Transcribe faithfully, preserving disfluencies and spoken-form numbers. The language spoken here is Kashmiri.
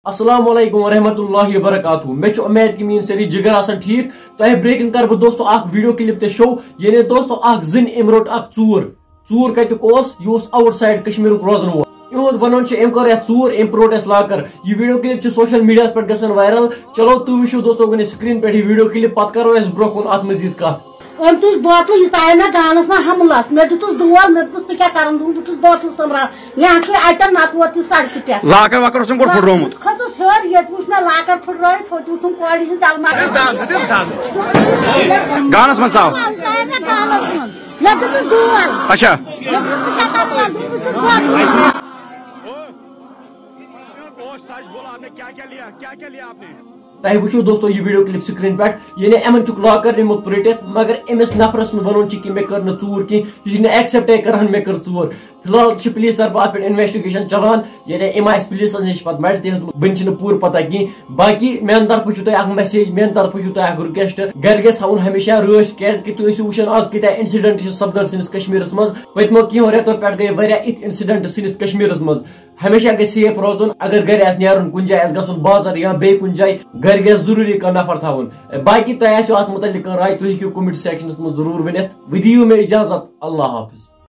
السلام علیکم ورحمۃ اللہ وبرکاتہ۔ مےٚ چھُ اُمید کہِ میٲنۍ سٲری جِگر آسن ٹھیٖک۔ تۄہہِ برٛونٛہہ کَنہِ کَرٕ بہٕ دوستو اَکھ video clip تہِ show، یعنی دوستو اَکھ زٔنۍ أمۍ روٚٹ اَکھ ژوٗر۔ ژوٗر کَتیُک اوس؟ یہِ اوس outside کشمیٖرُک روزن وول۔ یِہُنٛد وَنُن چھُ أمۍ کوٚر یَتھ ژوٗر، أمۍ روٚٹ اَسہِ لاکر۔ یہِ video clip چھِ social mediaہَس پٮ۪ٹھ گژھان viral۔ چلو تُہۍ وٕچھِو دوستو وٕنہِ screen پٮ۪ٹھ یہِ video clip، پَتہٕ کَرو أسۍ برٛونٛہہ کُن اَتھ مزیٖد کَتھ۔ أمۍ تُج بوتلہٕ، یہِ ژایہِ مےٚ گانَس منٛز حملَس۔ مےٚ دیُتُس دول، مےٚ دوٚپُس، "ژٕ کیٛاہ کَران؟" دوٚپُن، "بہٕ چھُس بوتلہٕ سۄمبراوان۔ یا چھُ اَتٮ۪ن نَتہٕ ووت یہِ سڑکہِ پٮ۪ٹھ۔" لاکر واکر اوسُم گۄڈٕ پھُٹرومُت۔ بہٕ کھٔژٕس ہیوٚر، ییٚتہِ وُچھ مےٚ لاکر پھُٹرٲیِتھ، ہوٚتہِ وُچھُم کورِ ہِنٛز جلمہ۔ گانَس منٛز ژاو۔ مےٚ دیُتُس دول۔ اچھا۔ مےٚ دوٚپُس، "ژٕ کیٛاہ کَران؟ بہٕ چھُس بوتلہٕ۔" اوہ، سچ بولا آپ نے، کیا کیا لیا، کیا کیا لیا آپ نے؟ تۄہہِ وٕچھِو دوستو یہِ video clip screen پٮ۪ٹھ، یعنی یِمن چھُکھ لاکر نیومُت پرٛٹِتھ، مگر أمِس نفرس سُنٛد وَنُن چھُ کہِ مےٚ کٔر نہٕ ژوٗر کینٛہہ، یہِ چھُنہٕ acceptے کران مےٚ کٔر ژوٗر۔ فی الحال چھِ پُلیٖس طرفہٕ اَتھ پٮ۪ٹھ investigation چلان، یعنی أمۍ آسہِ پُلیٖسَس نِش پتہٕ مَٹہِ تہِ ہیوٚتمُت، وٕنہِ چھِنہٕ پوٗرٕ پتہ کینٛہہ۔ باقی میٛانہِ طرفہٕ چھُ تۄہہِ اَکھ message، میٛانہِ طرفہٕ چھُ تۄہہِ اَکھ request، گرِ گژھِ تھاوُن ہمیشہ رٲچھ، کیٛازِ کہِ تُہۍ ٲسِو وٕچھان آز کۭتیٛاہ incident چھِ سپدان سٲنِس کشمیٖرس منٛز۔ پٔتمیو کینٛہو رٮ۪تو پٮ۪ٹھ گٔے واریاہ اِتھۍ incident سٲنِس کشمیٖرس منٛز۔ ہمیشہ گژھِ safe روزُن۔ اگر گرِ آسہِ نیرُن کُنہِ جایہِ، آسہِ گژھُن بازر یا بیٚیہِ کُنہِ جایہِ، گرِ گژھِ ضروٗری کانٛہہ نفر تھاوُن۔ باقی تۄہہِ آسیو اتھ متعلق کانٛہہ راے، تُہۍ ہیٚکِو comment sectionس منٛز ضروٗر ؤنِتھ۔ وۄنۍ دِیِو مےٚ اجازت، اللہ حافظ۔